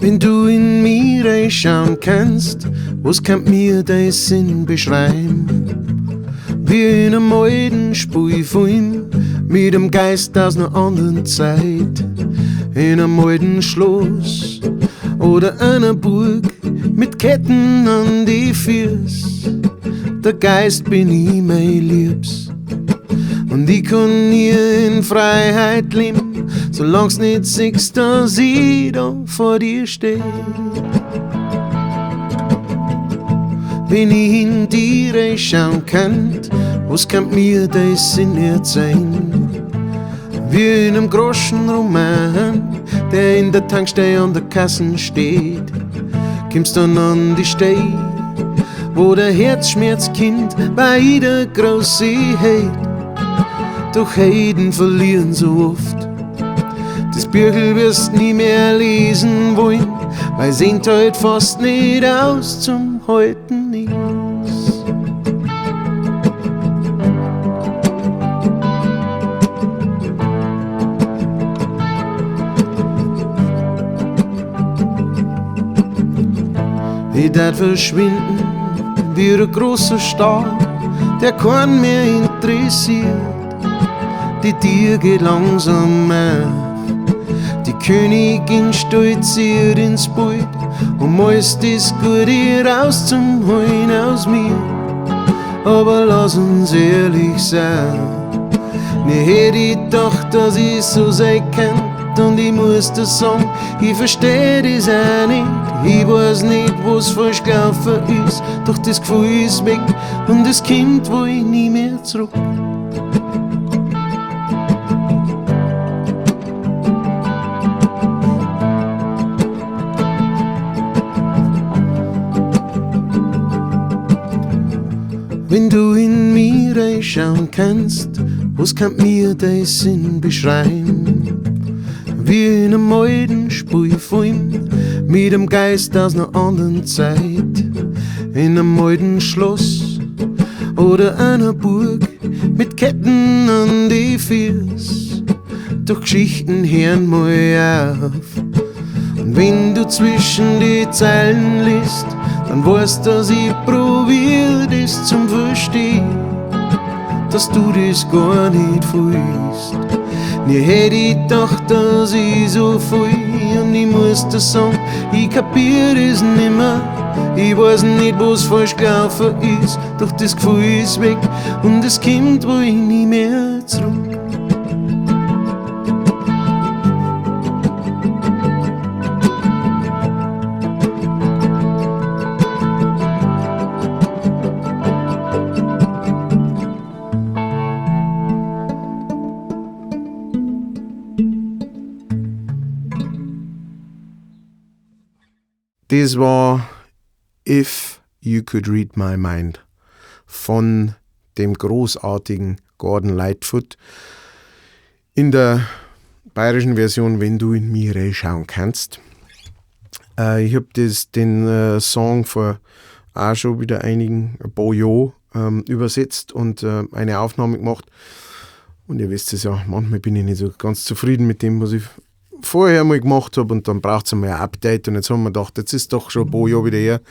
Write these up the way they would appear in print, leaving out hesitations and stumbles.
Wenn du in mi reinschauen kannst, was kann mir dein Sinn beschreiben? Wie in einem alten Spielfilm, mit dem Geist aus einer anderen Zeit. In einem alten Schloss oder einer Burg mit Ketten an die Füß. Der Geist bin ich, mein Liebs. Und ich kann nie in Freiheit leben, solang's nicht siehst, dass ich da vor dir steh. Wenn ich in dir reinschauen könnt, was könnt mir das Sinn erzählen? Wie in einem Groschenroman, der in der Tankstelle an der Kasse steht, kommst dann an die Stelle, wo der Herzschmerzkind bei der große Heid. Doch Heiden verlieren so oft. Das Büchel wirst nie mehr lesen wollen, weil sehnt halt fast nicht aus zum Halten ist. Ich darf verschwinden wie ein großer Star, der keinen mehr interessiert. Die Tier geht langsam auf, die Königin stolziert ins Bild, um alles das Gute rauszuholen aus mir. Aber lass uns ehrlich sein, nie hätt ich gedacht, dass ich so sein könnt. Und ich muss dir sagen, ich versteh das auch nicht. Ich weiß nicht, was falsch gelaufen ist, doch das Gefühl ist weg und das Kind wo ich nie mehr zurück. Wenn du in mir reinschauen kannst, was kann mir dein Sinn beschreiben? Wie in einem alten Spielfilm, mit dem Geist aus einer anderen Zeit. In einem alten Schloss oder einer Burg mit Ketten an die Füß. Doch Geschichten hören mal auf. Und wenn du zwischen die Zeilen liest, dann weißt, dass ich probier, das zum Verstehen, dass du das gar nicht fühlst. Nie hätt ich gedacht, dass ich so viel, und ich muss dir sagen, ich kapier es nimmer. Ich weiß nicht, was falsch gelaufen ist, doch das Gefühl ist weg und es kommt wo ich nie mehr zurück. Das war If You Could Read My Mind von dem großartigen Gordon Lightfoot in der bayerischen Version, wenn du in mich reinschauen kannst. Ich hab den Song vor auch schon wieder ein paar Jahren übersetzt und eine Aufnahme gemacht. Und ihr wisst es ja, manchmal bin ich nicht so ganz zufrieden mit dem, was ich vorher mal gemacht hab, und dann braucht's einmal ein Update, und jetzt haben wir gedacht, jetzt ist doch schon ein paar Jahre wieder her,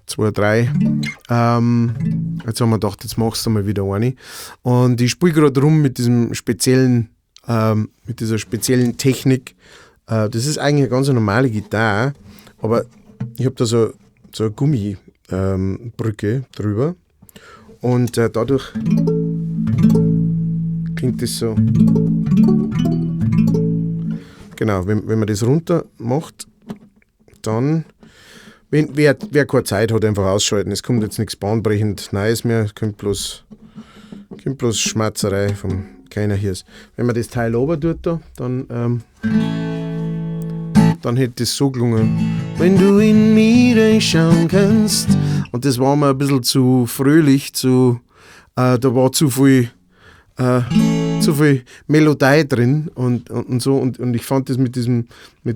2, 3. Jetzt haben wir gedacht, jetzt machst du mal wieder eine. Und ich spiel grad rum mit diesem speziellen, mit dieser speziellen Technik. Das ist eigentlich eine ganz normale Gitarre, aber ich hab da so eine Gummi- drüber, und dadurch klingt das so. Genau, wenn man das runter macht, dann, wenn, wer keine Zeit hat, einfach ausschalten. Es kommt jetzt nichts bahnbrechend Neues mehr, es kommt bloß Schmatzerei vom keiner hier ist. Wenn man das Teil oben tut da, dann hätte das so gelungen. Wenn du in mir reinschauen kannst. Und das war mir ein bisschen zu fröhlich, da war zu viel Melodie drin und so. Und ich fand das mit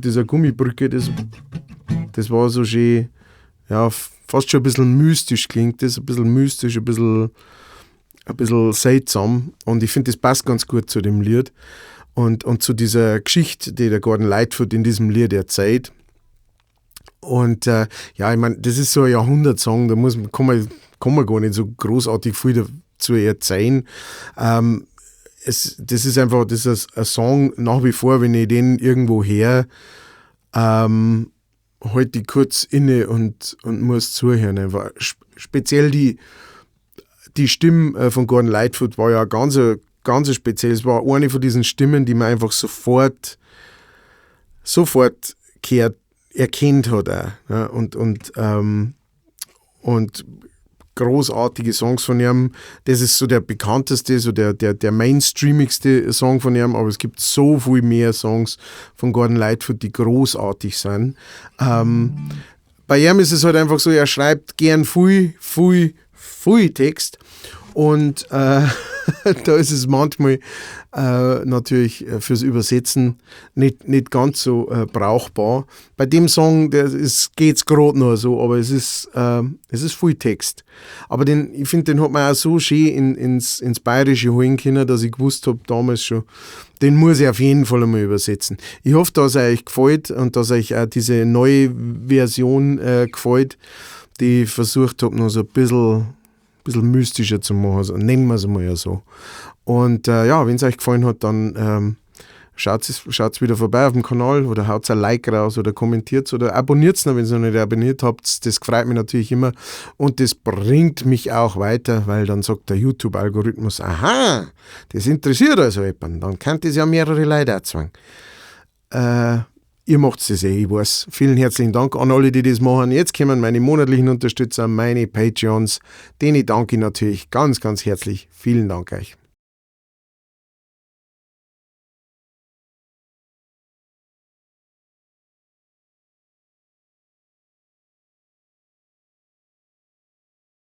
dieser Gummibrücke, das war so schön, ja, fast schon ein bisschen mystisch klingt das, ein bisschen mystisch, ein bisschen seltsam. Und ich finde, das passt ganz gut zu dem Lied und zu dieser Geschichte, die der Gordon Lightfoot in diesem Lied erzählt. Und ja, ich meine, das ist so ein Jahrhundertsong, da kann man gar nicht so großartig viel dazu erzählen. Das ist einfach, das ist ein Song nach wie vor, wenn ich den irgendwo hör, halt ich kurz inne und muss zuhören. Einfach. Speziell die Stimme von Gordon Lightfoot war ja ganz, ganz speziell. Es war eine von diesen Stimmen, die man einfach sofort kehrt, erkennt hat auch. Ja, und großartige Songs von ihm. Das ist so der bekannteste, so der mainstreamigste Song von ihm, aber es gibt so viel mehr Songs von Gordon Lightfoot, die großartig sind. Bei ihm ist es halt einfach so, er schreibt gern viel, viel, viel Text und da ist es manchmal natürlich fürs Übersetzen nicht ganz so brauchbar. Bei dem Song geht es gerade nur so, aber es ist viel Text. Aber ich finde, den hat man auch so schön ins Bayerische holen können, dass ich gewusst habe damals schon, den muss ich auf jeden Fall einmal übersetzen. Ich hoffe, dass er euch gefällt und dass euch auch diese neue Version gefällt, die ich versucht habe, noch so ein bisschen mystischer zu machen, also nennen wir es mal ja so. Und ja, wenn es euch gefallen hat, dann schaut's wieder vorbei auf dem Kanal oder haut ein Like raus oder kommentiert oder abonniert noch, wenn ihr noch nicht abonniert habt. Das freut mich natürlich immer und das bringt mich auch weiter, weil dann sagt der YouTube-Algorithmus: „Aha, das interessiert also jemanden, dann kann das ja mehrere Leute auch zwingen.“ Ihr macht es eh, ich weiß. Vielen herzlichen Dank an alle, die das machen. Jetzt kommen meine monatlichen Unterstützer, meine Patreons. Denen danke ich natürlich ganz, ganz herzlich. Vielen Dank euch.